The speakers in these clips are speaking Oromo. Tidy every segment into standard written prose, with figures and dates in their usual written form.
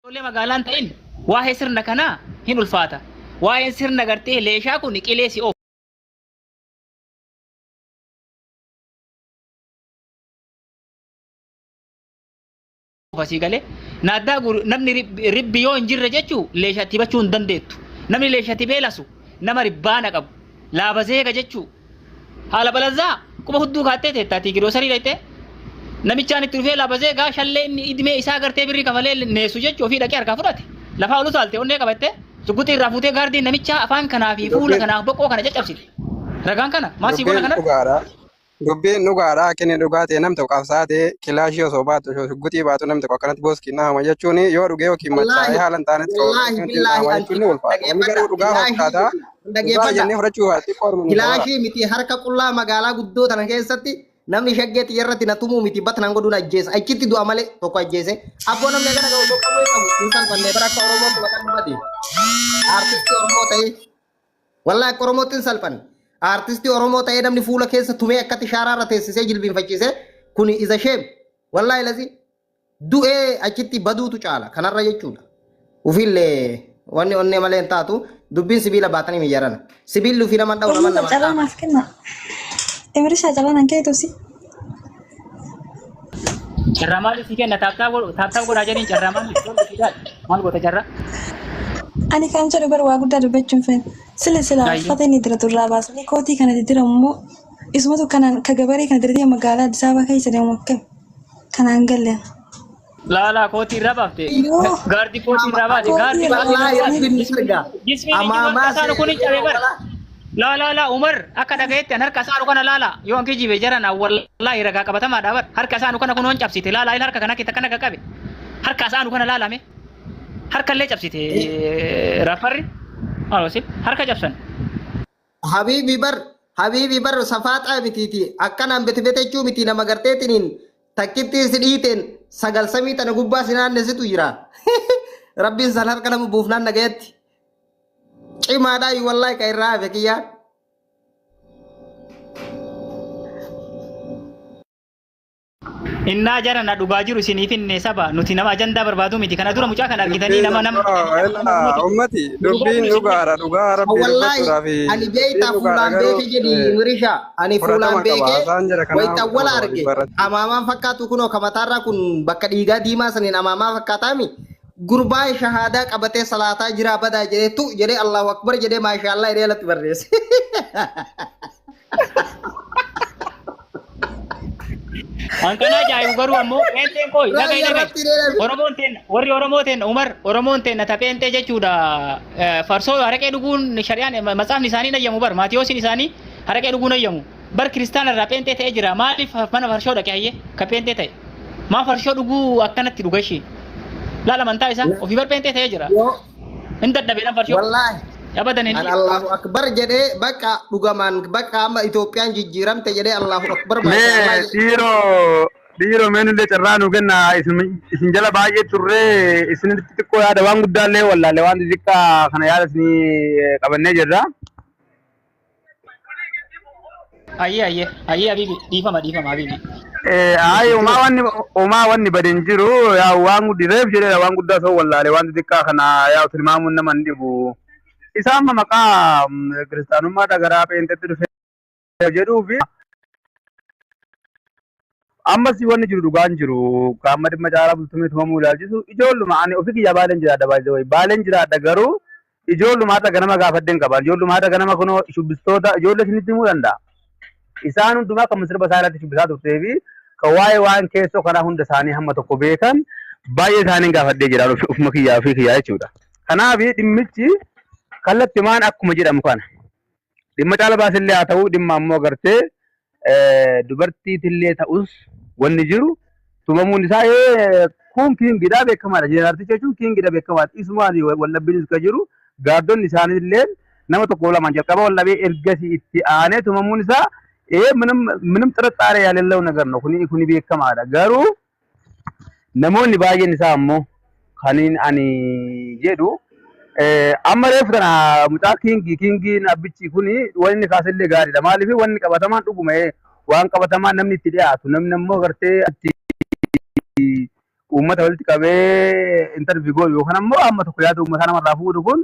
Ijoollee magaalaan ta'in waa'ee sirna kanaa hin ulfaata. Waa'een sirna gartee leeshaa kun qilee si oofa. Sii galee naaddaa guru namni ribbi yoo hin jirre jechuu leesha itti bachuu hin dandeettu. Namni leesha itti beelasu nama ribbaana qabu. Laaba zeega jechuu. Haala balazaa quba hudduu kaattee teettaatii giroosarii dhaqxee namichaan itti dhufee laaba zeegaa shallee inni idmee isaa gartee birrii kafalee neessu jechuu ofii dhaqee harkaa fudhate. Lafaa ol utaalte onnee qabattee suguxii irraa fuutee gaardiin namichaa afaan kanaa fi fuula Dubbiin kanaaf boqoo kana caccabsite. Ragaan kana maasii goona dubbiin kanarra. dhugaadha. Dubbiin dhugaadha. Akka inni dhugaa ta'e nam tokko qabsaa ta'e kilaashii osoo baatu osoo shugguxii baatu nam tokko akkanatti booskiin dhahama jechuun yoo dhugee yookiin machaa'ee Wallaahi haala hin taanetti wallaahi ittiin billaahi dhahama an jechuun ni ulfaata. Wanni dhageeffadha garuu dhugaa kilaashii fakkaata. miti Dhugaa dhageeffadha jennee fudhachuu xiqqoo orma nu dabala. kilaashii miti harka qullaa magaalaa guddoo tana keessatti namni shaggee xiyya irratti na tumuu miti batnaan godhuun ajjeesa achitti du'a malee tokko ajjeese abboo namni akkana qabu osoo qawwee qabu hin salphanne bara akka Oromootti maqaan dhumate aartistii Oromoo ta'ee Wallahi akka Oromootti hin salphanne. Aartistii Oromoo ta'ee namni fuula keessa tumee akkatti shaaraa irra teessisee jilbiinfachiisee kuni is a shame. Wallahi lazi du'ee achitti baduutu caala kanarra jechuudha. Ufiillee wanni onnee malee hin taatu dubbiin sibiila baatanii miyyarana. Sibiilli ufii nama hin dha'u naman Barnoota nama carraa dha'a. naaf kenna. Imirishaa carraa nan kennitu si. Carraa maaliif si kenna taaptaap godhu taaptaap godhaa jedhiin carraa maaliif maal goota carraa? Ani kan jedhu bar waa guddaa dubbachuun fedhe. Sila sila Ayyee. uffata inni diratu irraa baasanii kootii kana didiramu immoo isumatu kanaan ka gabaree kana diratee magaalaa Addis Ababaa keessa deemu akkam kanaan galle. Laalaa kootii irraa baafte. Yoo Gaardi kootii irraa baate. kootii Gaardi irraa kootii irraa Wallahi baate. rabbiin ni arga. Jismiin ijji harka Amaamaa isaanu kun hin cabe bara. seera. Laa laa laa Umar akka dhagayetti an harka isaanu kana laala yoo an kijibe jarana wallahi ragaa qabatamaadha bar harka isaanu kana kunoon cabsite laala il harka kana kita kana qaqqabe harka isaanu kana laalame harka illee cabsite rafarri maal harka cabsan. Habiibi bar habiibi bar safaaxaa mitiiti akkanaan bete betechuu miti nama garteetiniin takkittii si dhiiteen sagal samii tana gubbaa si naannessitu jira. Rabbiin san harka nama buufnaan nagayatti. Cimaadhaa wallahi kan irraa hafe kiyyaan. Innaa jara na dhugaa jiru isiniif hinne saba nuti nama ajandaa barbaadu miti kana dura mucaa kana argitanii Dubbiin nama nama ilaa ummati dhugaa dubbiin jiru isin dhugaadha dhugaa rabbii Wallahi dubbachuudhaaf ani dubbiin beektaa dhugaadha fuulaan garuu beeke jedhi mirisha ani fuulaan fudhatama qaba beeke haasaan jira kanaa wayita fudhatama awwala qaba arge dhibba irratti. amaamaan fakkaatu kunoo kamataarraa kun bakka dhiigaa diimaa saniin amaamaa fakkaataami gurbaa shahaadaa qabatee salaataa jiraa badaa jedhee tu jedhee Allahu akbar jedhee maashaallah jedhee alatti barreesse. An kana ajaa'ibu garuu ammoo pheenxeen koo dhaga'i Raayyaa dhaga'i. irratti jedhee Oromoon teenna warri Oromoo teenna Umar Oromoon teenna ta pheenxee jechuudha farsoo haraqee dhuguun shari'aan matsaafni isaanii hin ayyamu bar maatiyoosiin isaanii haraqee dhuguun ayyamu bar kiristaana irraa pheenxee ta'ee jira maaliif mana farshoo dhaqe hayyee ka pheenxee ta'e maa farshoo dhuguu akkanatti dhuga ishii laal amantaa isaa ofii bar pheenxee ta'ee jira yoo hin dadhabeedhaan farshoo wallaahi abadan hin an Allahu akbar jedhee bakka dhugamaan bakka amma Itoophiyaan jijjiiramte jedhee Allahu akbar maashaallah Mee jedhee. dhiiroo dhiiroo mee nullee carraa nu kenna isin isin jala baay'ee turree isinitti xiqqoo yaada waan guddaallee wallaalle waan xixiqqaa kana yaada isinii qabannee jirra. Ayyee ayyee ayyee habibi dhiifama dhiifama habibi. Ayi homaa wanni homaa wanni bade hin jiru yaa waan reef jedheera waan guddaa osoo wallaale waan xixiqqaa kana yaa tilmaamuun nama hin dhibu. Isa amma maqaa kiristaanummaa garaa pheenxetti dhufe jedhuu fi ammas wanni jiru dhugaan jiru qaama dhimma caalaa bultumee tumamuu ilaalchisu ijoolluma ani ofii kiyyaa baaleen jiraadha baay'ee wayi baaleen jiraadha garuu ijoolluma har'a ganama gaafadheen qaba ijoolluma har'a ganama kunoo shubbistoota ijoollee isinitti himuu danda'a. Isaan hundumaa kan sirba isaa irratti shubbisaa turtee fi kan waa'ee waan keessoo kanaa hunda isaanii hamma tokko beekan baay'ee isaaniin gaafadhee jira ofuma kiyyaa ofii kiyyaa jechuudha. Kanaaf dhimmichi kallattimaan akkuma jedhamu kana. Dhimma caala baasillee haa ta'u dhimma ammoo agartee dubartiitillee ta'us wanni jiru tumamuun isaa kun kiingidha beekamaadha. Jeneraalticha jechuun kiingidha beekamaadha. Isumaan wallabbiinis kan jiru gaardonni isaaniillee nama tokko lamaan jalqaba wallabee ergasii itti aanee tumamuun isaa ምንም ምንም ጥርጣሬ የሌለው ነገር ነው። kuni kuni beekamaadha. Garuu namoonni baay'een isaa ammoo kaniin ani jedhu amma reefu tana mucaa kiingii kiingiin abbichi kuni wanni kaasellee gaariidha. Maaliif wanni qabatamaan dhuguma waan qabatamaan namni itti dhiyaatu namni ammoo gartee itti Uummata walitti qabee interview godhu yookaan ammoo amma tokko yaada uummataa namarraa fuudhu kun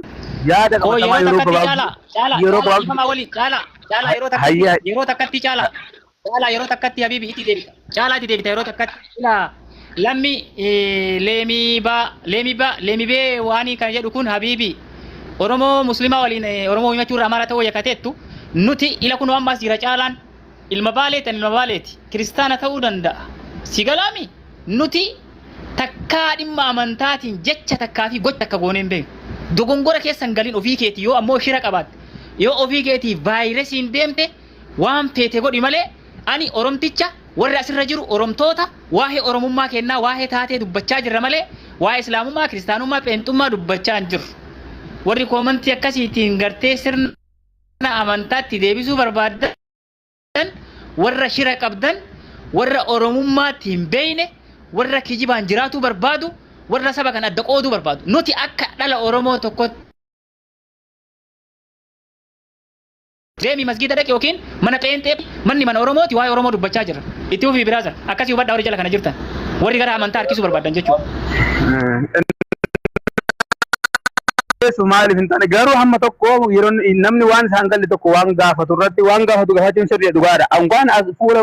yaada Koo qabatamaa yeroo yeroo takkatti gabaabduu caalaa caalaa yeroo caalaa gabaabduu dhiifamaa waliin caalaa caalaa yeroo takkatti hayya yeroo takkatti caalaa caalaa yeroo takkatti habiibi itti deebita caalaa itti deebita yeroo takkatti ilaa lammi leemii baa leemii baa leemii bee waanii kan jedhu kun habiibi Oromoo muslimaa waliin Oromoo himachuu irraa Amaara ta'uu yakkateettu nuti ila kunoo ammaas jira caalaan ilma baaleeti ani ilma baaleeti kiristaana ta'uu danda'a si galaami nuti takkaa dhimma amantaatiin jecha takkaa fi gocha takka goonee hin beeknu. Dogongora keessa hin galin ofii keetii yoo ammoo shira qabaatte yoo ofii keetii vaayirasiin deemte waan feete godhi malee ani Oromticha warri asirra jiru Oromtoota waa'ee Oromummaa kennaa waa'ee taatee dubbachaa jirra malee waa'ee Islaamummaa Kiristaanummaa Pheenxummaa dubbachaa hin jirru. Warri koomantii akkasiitiin gartee sirna amantaatti deebisuu barbaaddan warra shira qabdan warra Oromummaatti hin beekne warra kijibaan jiraatuu barbaadu warra saba kan adda qooduu barbaadu. Nuti akka dhala Oromoo tokkotti deemi masgiida dhaqi yookiin mana pheenxee manni mana Oromooti waa'ee Oromoo dubbachaa jirra. Itti fufii biraazar akkasii hubadhaa warri jala kana jirtan warri gara amantaa harkisuu barbaadan jechuudha. Keessu maaliif hin taane garuu hamma tokko yeroo namni waan isaan galle tokko waan gaafatu irratti waan gaafatu gaafachuun sirrii dhugaadha. Ankaan as fuula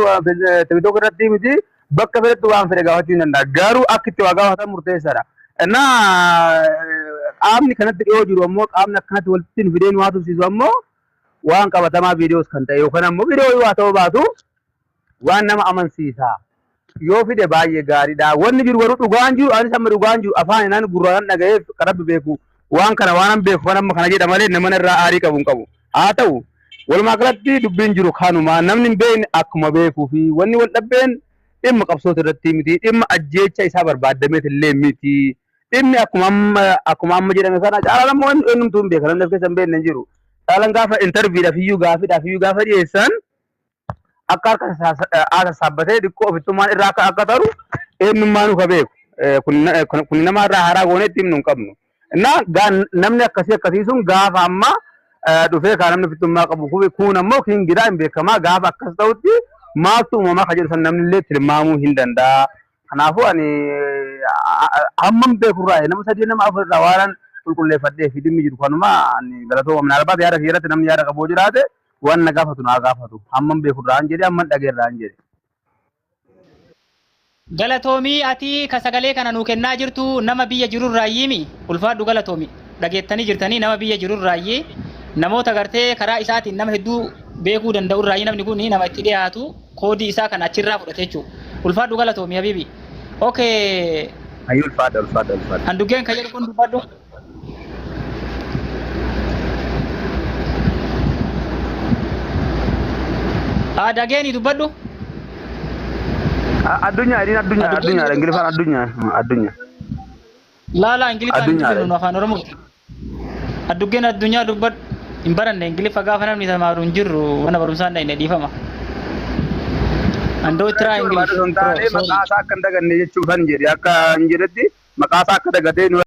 TikTok irratti miti bakka fedhetti waan fedhe gaafachuu hin danda'a. Garuu akka itti waa gaafatan murteessaadha. Innaa qaamni kanatti dhiyoo jiru ammoo qaamni akkanatti walitti nu fidee nu haasofsiisu ammoo waan qabatamaa viidiyoos kan ta'e yookaan ammoo viidiyoo waa ta'uu baatu waan nama amansiisa. Yoo fide baay'ee gaariidha. Wanni jiru garuu dhugaan jiru anis amma dhugaan jiru afaan inaan gurraan dhaga'eef kan rabbi beeku waan kana waan beeku kan amma kana jedha malee nama irraa aarii qabu hin qabu. Haa ta'u walumaa galatti dubbiin jiru kanuma namni hin beekne akkuma beekuu fi wanni wal dhabbeen dhimma qabsoota irratti miti dhimma ajjeecha isaa barbaadameet illee miti. Dhimmi akkuma amma akkuma amma jedhame kana caalaan ammoo eenyumtuu hin beeka namni of keessa hin beekne hin jiru. Caalaan gaafa intarviidhaaf iyyuu gaafiidhaaf iyyuu gaafa dhiyeessan akka harka sassaabbatee xiqqoo ofittummaan irraa akka akka taru eenyummaa nu ka beeku. Kun nama irraa haaraa goonee itti himnu hin qabnu. Innaa namni akkasii akkasii sun gaafa amma dhufee kaa namni ofittummaa qabu kun ammoo kingiidhaa hin beekamaa gaafa akkas ta'utti maaltu uumamaa ka jedhu san namni illee tilmaamuu hin danda'a. Kanaafuu ani hammam beekurraa nama sadii nama afur irraa waanan qulqulleeffadhee fi dhimmi jiru kanuma ani galatooma. Minaalbaat yaada kiyya irratti namni yaada qabu yoo jiraate waan na gaafatu naa gaafatu. Hammam beekurraa an jedhe hamman dhageerraa an jedhe. Galatoomii ati ka sagalee kana nuu kennaa jirtu nama biyya jirurraayyii ulfaadhu galatoomi dhageettanii jirtanii nama biyya jirurraayyii namoota gartee karaa isaatiin nama hedduu beekuu danda'urraayyii namni kun nama itti dhiyaatu koodii isaa kan achirraa fudhate jechuudha. Ulfaadhu galatoomi habiibi. Okay. Hayyuu ulfaadha ulfaadha ulfaadha. Handuggeen kan jedhu kun dubbadhu. Ah, dhageeni dubbadhu. Addunyaa idin addunyaa Handuggeen addunyaa Ingiliffaan addunyaa addunyaa. Laa laa Ingiliffaan hin Addunyaa. dubbifnu nu afaan Oromoo. Adduggeen addunyaa dubbadhu. Hin baranne Ingiliffa gaafa namni tamaaru hin jirru mana barumsaa hin dhaqne dhiifama. Andoo try English. Barbaadu osoo hin Bro, taane sorry. maqaa isaa akka hin daganne jechuufan jedhe akka hin jedhetti maqaa isaa akka dagatee nu